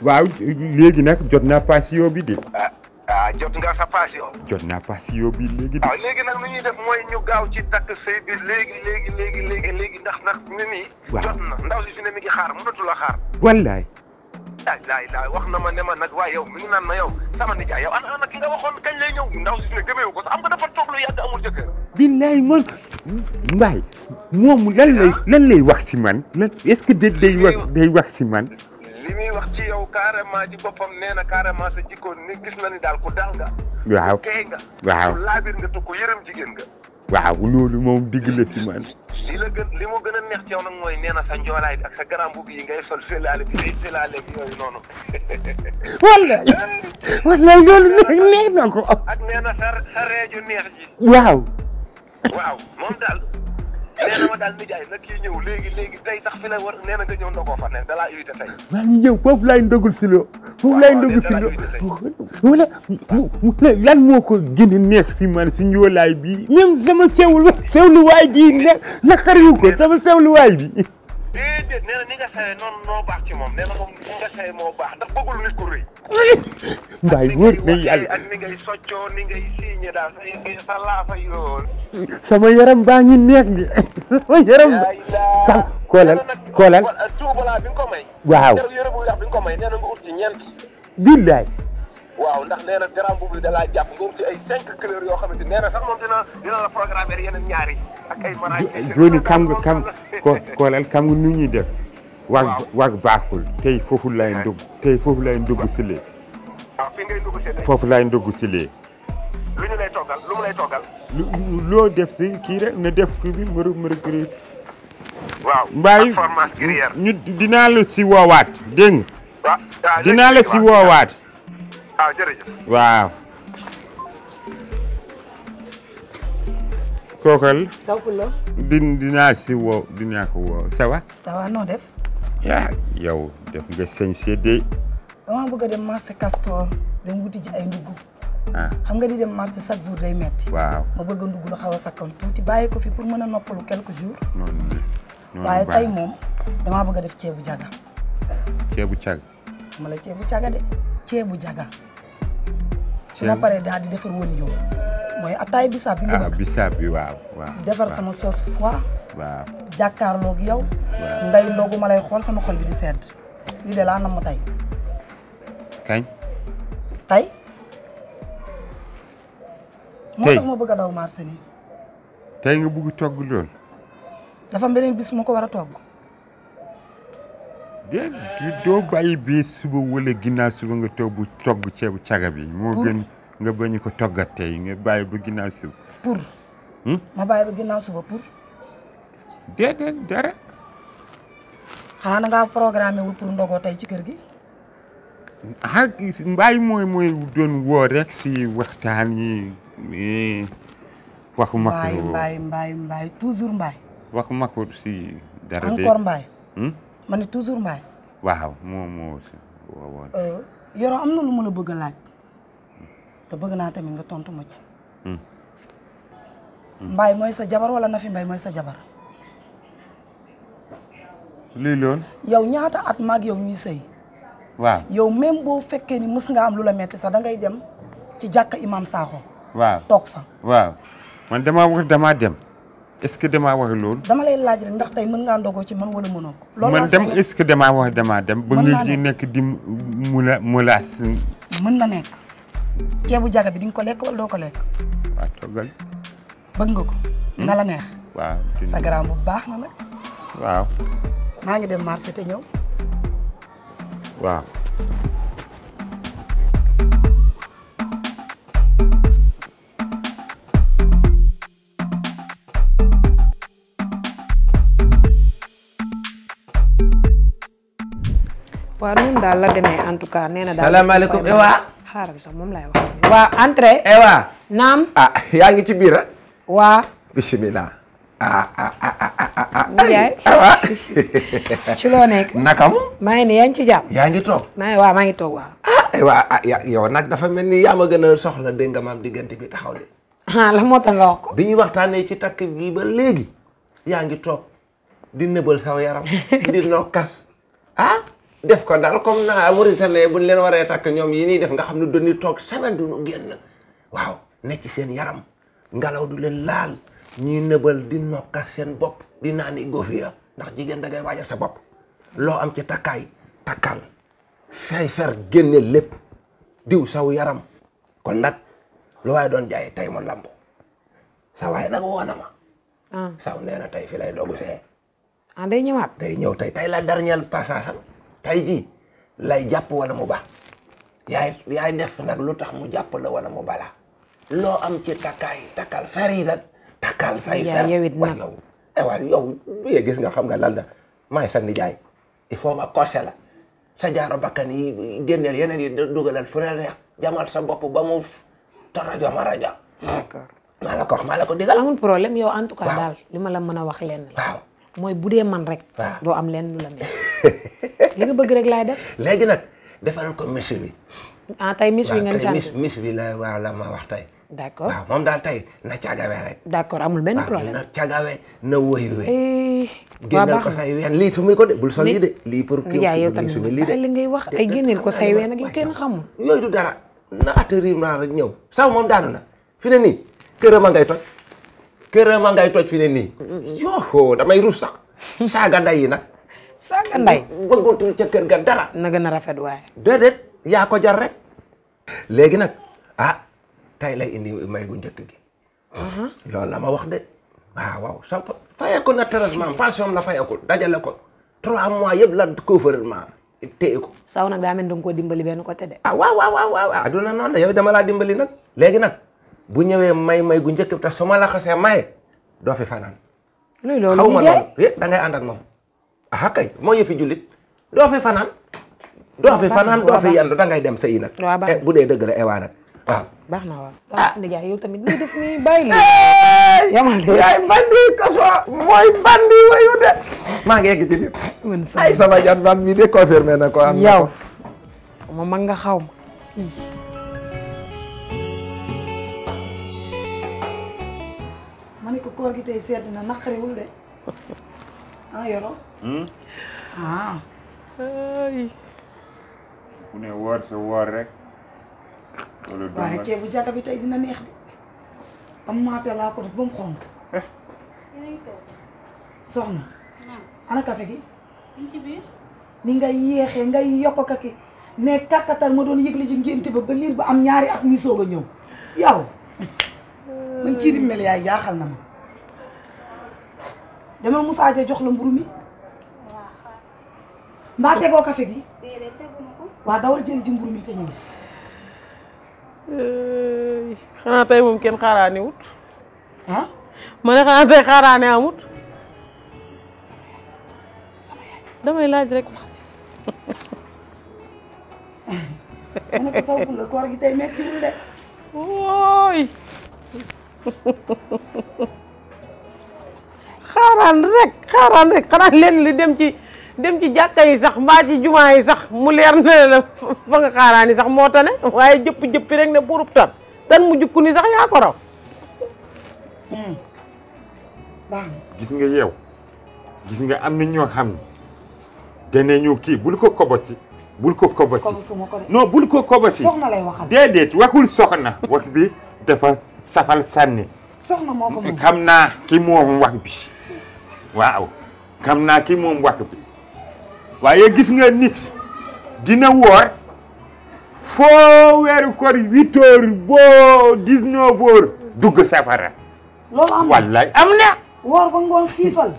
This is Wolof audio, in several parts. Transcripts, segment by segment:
waaw léegi nag jot naa passion bi de. jot nga sa passion. jot naa passion bi léegi de. waaw léegi nag lu ñuy def mooy ñu gaaw ci takk sëy bi léegi ndax nit ñi. waaw jot na ndaw si fi ne mi ngi xaar mënatu la xaar. wallaay. laay wax na ma ne ma nag waaye yow mi ngi naan ma yow sama nijaay yow ana ki nga waxoon kañ lay ñëw ndaw si fi ne gëmeewu ko sax am nga dafa toog lu yàgg amul jëkkër. billaay man Mbaye moom lan lay wax ci man est-ce que day wax ci man. li muy wax ci yow carrément ci boppam nee na carrément sa jikkoon ni gis na ni daal ku dal nga. waaw kay nga. waaw ku laabir nga tukku yërëm jigéen nga. waaw loolu moom digg la ci man. li mu gën a neex ci yow nag mooy nee na sa njoolaay bi ak sa garam bu yi ngay sol fëlaale bi day fëlaale bi yooyu noonu. wallaay loolu neex na ko. ak nee na sa reeju neex ji. waaw moom daal nee na ma daal nijaay na kii ñëw léegi tey sax fi la war nee na nga ñëw ndogoo fa ne da laa invité tey. maa ngi ñëw foofu laay ndogul si loo. foofu laay ndogul si loo wala lan moo ko gën a neex si man si njoolaay bi même sama sewluwaay bi naqariwu ko sama sewluwaay bi. déedéet nee na ni nga sawee noonu noo baax ci moom nee na moom ni nga sawee moo baax ndax bëggul nit ku rëy. Mbaye wóor na yàlla ak ni ngay soccoo ni ngay signé daal sa laafa yoon. sama yaram baa ngi neex gi sama yaram sax koolal tuubalaa bi nga ko may. waaw yëre bu weex bi nga ko may nee na nga ut ci ñeent. billaay. waaw ndax nee na grand boobu da laa jàpp nga ut ci ay 5 couleurs yoo xamante nee na sax moom dina la programmer yeneen ñaari ak ay maraay. joni xam nga koolal xam nga nu ñuy def. wag baaxul tey foofu lay ndugg si lee. fi ngay ndugg si lee. foofu lay ndugg si lee. lu mu lay toggal. loo def si kii rek na def kii bi mërë gris. waaw Mbaye ñu dinaa la si woowaat dégg nga. dinaa la si woowaat. jërëjëf. waaw. kookal. Sawkulo. dinaa ko woo ça va. ça va noo def. yow def nga sañ séddee. dama bëgg a dem marché Castor dem wuti ji ay ndugg. xam nga di dem marché chaque jour day metti. waaw ma bëgg a ndugg lu xaw a sakkan tuuti bàyyi ko fi pour mën a noppalu quelques jours. noonu waaye tey moom damaa bëgg a def ceebu jaga. ceebu caga. ma la ceebu caga de ceebu jaga. su ma paree daal di defar woon ñëw mooy ataay bisaab bi nga bëgg. bisaab bi waaw. defar sama sauce foie. waaw jàkkaarloog yow. ngay ndogu ma lay xool sama xol bi di sedd. lii de laa nam ma tey. kañ. tey. moo tax ma bëgg a daw marché nii. tey nga bëgg togg lool. dafa am beneen bis moo ko war a togg. déedéet doo bàyyi bi suba wala ginnaaw suba nga togg ceebu caga bi. moo gën nga bañ ko toggat tey nga bàyyi ba ginnaaw suba. pour. ma bàyyi ba ginnaaw suba pour. déedéet dara. xanaa da ngaa programmé wul pour ndogoo tey ci kër gi. Mbaye mooy doon woo rek si waxtaan yi waxu ma ko. Mbaye toujours Mbaye. waxu ma ko si dara de. encore Mbaye. ma ne toujours Mbaye. waaw moo si woowoon. Yoro am na lu ma la bëgg a laaj. te bëgg naa tamit nga tontu ma ci. Mbaye mooy sa jabar wala Nafi Mbaye mooy sa jabar. lii loon. yow ñaata at maag yow ñuy sëy. waaw yow même boo fekkee ni mës nga am lu la metti sax da ngay dem ci jàkka imam Sakho. waaw toog fa. waaw man damaa dem est-ce que damaa wax loolu. dama lay laaj rek ndax tey mën ngaa ndogoo ci man wala mënoo ko. loolu man dem est-ce que damaa dem. ba nga di nekk di mulaas. mën na nekk ceebu jaga bi di nga ko lekk wala doo ko lekk. waaw toggal. bëgg nga ko. na la neex. waaw sa garaam bu baax na nag. waaw. maa ngi dem marché te ñëw. waaw. waaw noonu daal la demee en tout cas nee na daal. salaamaaleykum Ewa. xaaral sax moom laay wax. waa entrée. Ewa. naam. yaa ngi ci biir ah. waa. bisimilah. Ndiaye. Ewa. ci loo nekk. naka mu. maa ngi ne yaa ngi ci jàmm. yaa ngi toog. maa ngi toog waaw. Ewa yow nag dafa mel ni yaa ma gën a soxla dégg nga maam diggante bi taxaw de. la moo tax nga wax ko. bi ñuy waxtaanee ci takk gi ba léegi yaa ngi toog di nëbal saw yaram di nokkas def ko daal comme na Mauritanie buñ leen waree takk ñoom yi ñuy def nga xam ne dañuy toog semaine du ñu génn waaw nekk ci seen yaram ngelaw du leen laal ñuy nëbal di nokkas seen bopp di naani gofiya ndax jigéen da ngay waajal sa bopp loo am ci takkaay takkal fay fer génne lépp diw saw yaram kon nag lu waaye doon jaay tey ma lamb sa waaye nag woona ma saw nee na tey fi lay dogu see day ñëwaat day ñëw tey la dernier passage am tey jii lay jàpp wala mu baax yaay def nag lu tax mu jàpp la wala mu bala loo am ci takkaay takkal fer yi nag takkal say fer wax yow waaw yow biyee gis nga xam nga lan la maay sa nijaay il faut ma coché la sa jaaro bakkan yi génneel yeneen yi dugalal fu ne neex jamal sa bopp ba mu torajo ma rajo d'accord maa la ko digal amul problème yow en tout cas daal li ma la mën a wax lenn la waaw mooy bu dee man rek doo am lenn lu la mel li nga bëgg rek laay def léegi nag defaral ko miss bi tey miss bi nga sant miss bi la waaw la ma wax tey d'accord waaw moom daal tey na cagawee rek d'accord amul benn problème na cagawee na woyuwee waaw génneel ko say ween lii sumi ko de bul sol yi de lii pour kii yow tamit sumi lii de li ngay wax ay génneel ko say ween ak yu kenn xamul yooyu du dara na atterrir naa rek ñëw saw moom daanu na fi ne nii këram a ngay toj fi ne nii yoo damay rus sax saaga nday yi nag saaga nday bëggatul ca kër ga dara na gën a rafet waaye déedéet yaa ko jar rek léegi nag tey lay indi may gu njëkk gi loolu la ma wax de waaw sa fayeku na traitement pension la fayekul dajale ko 3 mois yëpp la couvernement téye ko saw nag daa mel da nga koo dimbali benn côté de waaw aduna noonu yow dama laa dimbali nag léegi nag bu ñëwee may gu njëkk te su ma la xasee maye doo fi fanaan luy loolu xaw ma loolu da ngay ànd ak moom kay moo yëfi jullit doo fi fanaan doo fi yendu da ngay dem sëyi nag bu dee dëgg la ewaa nag waaw baax na waaw nijaay yow tamit lii def nii bàyyi la yamal yaay bandi kaso mooy bandi wayu de maa ngi egg ci biir ay sama jat ban bi de confirmé na ko am yow ma mag nga xaw ma ma ne ko koor gi tey sedd na naqariwul de Yoro ku ne woor sa woor rek waaye ceebu jaga bi tey dina neex de am maate laa ko def ba mu xonk soxna ana café gi ni nga yéexee ngay yokk kaki ne kàkkatar ma doon yëgle ji ngénte ba liir ba am 2 at muy soog a ñëw yow man kii di mel yaay jaaxal na ma demal Moussa Dia jox la mburu mi mbaa tegoo café gi waa dawal jëli ji mburu mi te ñëw xanaa tey moom kenn xaaraane wut ma ne xanaa tey xaaraane amut damay laaj rek ma ne ko saw la koor gi tey mettiwul de wooy xaaraan rek xanaa leen li dem ci jàkka yi sax mbaa ci jumaa yi sax mu leer na la fa nga xaaraani sax moo tane waaye jëpp rek ne burub tan mu jukku ni sax yaa ko raw gis nga yow gis nga am na ñoo xam ne danañu kii bul ko kobosi non bul ko kobosi soxna lay waxal déedéet waxul soxna wax bi dafa safal sànni soxna moo ko moom xam naa ki moom wax bi waaw xam naa ki moom wax bi waaye gis nga nit dina woor foo weeru koor 8 heures boo 19 heures dugg safara loolu am wallaay am na woor ba ngoon xiifal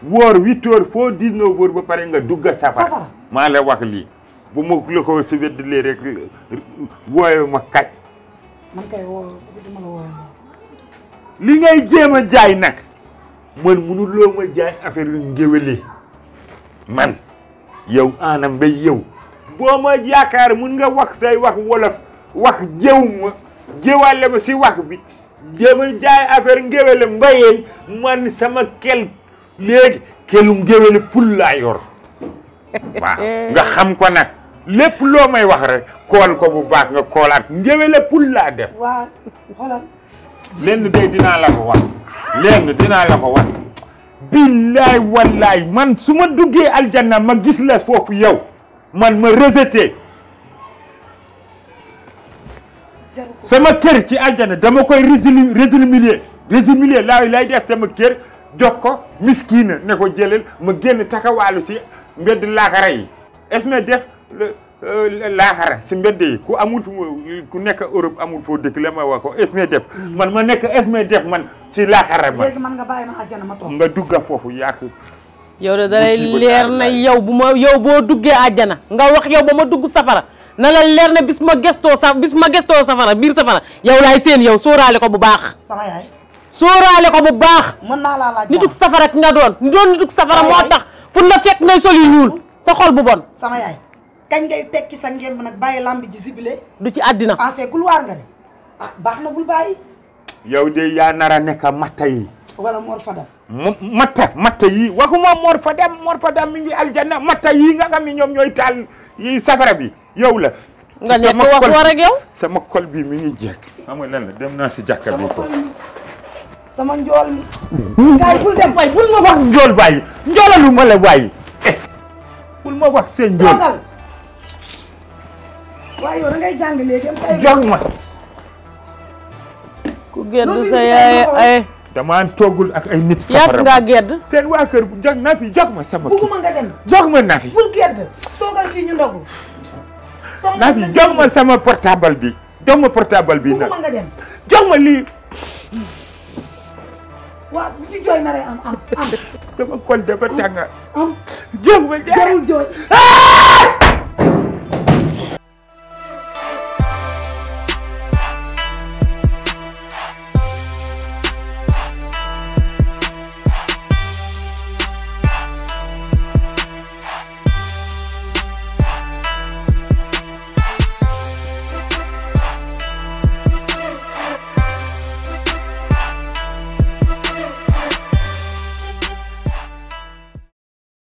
woor 8 heures foo 19 heures ba pare nga dugg safara maa la wax lii bu ma la ko si weddilee rek wooye ma kaj man kay woo duma la woo li ngay jéem a jaay nag man mënuloo ma jaay affaire yu ngéwéli man yow Anna Mbaye yow boo ma yaakaar mun nga wax say wax wolof wax jëw ma jëwale ma si wax bi jéem a jaay affaire ngéwéli mbayeen man sama kel léegi kelu ngéwéli pul laa yor waaw nga xam ko nag lépp loo may wax rek kool ko bu baax nga koolaat ngéwéli pul laa def waa xoolal lenn day dinaa la ko wax billaay wallaay man su ma duggee aljanna ma gis la foofu yow man ma rejeté sama kër ci àjjana dama koy résilier lay def sama kër jox ko miskina ne ko jëlal ma génn takawaalu ci mbedd laaxara yi est-ce que def laaxara si mbedd yi ku amul ku nekk Europe amul foo dëkk la ma wax ko est-ce que def man ma nekk est-ce que def man ci laaxara ma léegi man nga bàyyi ma àjjana ma toog nga dugga foofu yàq yow de dalay leer na yow boo duggee àjjana nga wax yow ba ma dugg safara na la leer na bis ma gestoo safara biir safara yow laay seen yow sóoraale ko bu baax sama yaay sóoraale ko bu baax mën naa laa laaj nituk safara ki nga doon nituk safara moo tax fu la fekk ngay sol yu ñuul sa xol bu bon sama yaay kañ ngay tekki sa ngemb nag bàyyi lamb ji sibile du ci àddina ancien couloir nga de ah baax na bul bàyyi yow de yaa nara nekk matta yi wala Mor Fadam matta yi waxuma Mor Fadam mi ngi aljanna matta yi nga xam ne ñoom ñooy taal yi safara bi yow la nga nekk wax war ak yow sama kol bi mi ngi jeeg xam nga lan la dem naa si jàkka bi ko sama njool mi gaay bul dem waay bul ma wax njool bàyyi njoolalu ma la bàyyi bul ma wax seen njool toogal waaye yow da ngay jàng léegi am kay jox ma ku gedd sa yaay ay damaa toogul ak ay nit yàgg safara ngaa gedd seen waa kër bu jox naa fi jox ma sama bugguma nga dem jox ma naa fi bul gedd toogal fii ñu ndogu naa fi jox ma sama portable bi jox ma portable bi nag bugguma nga dem jox ma lii waaw bu ci jooy na rek am sama kol dafa tàng am jox ma jarul jooy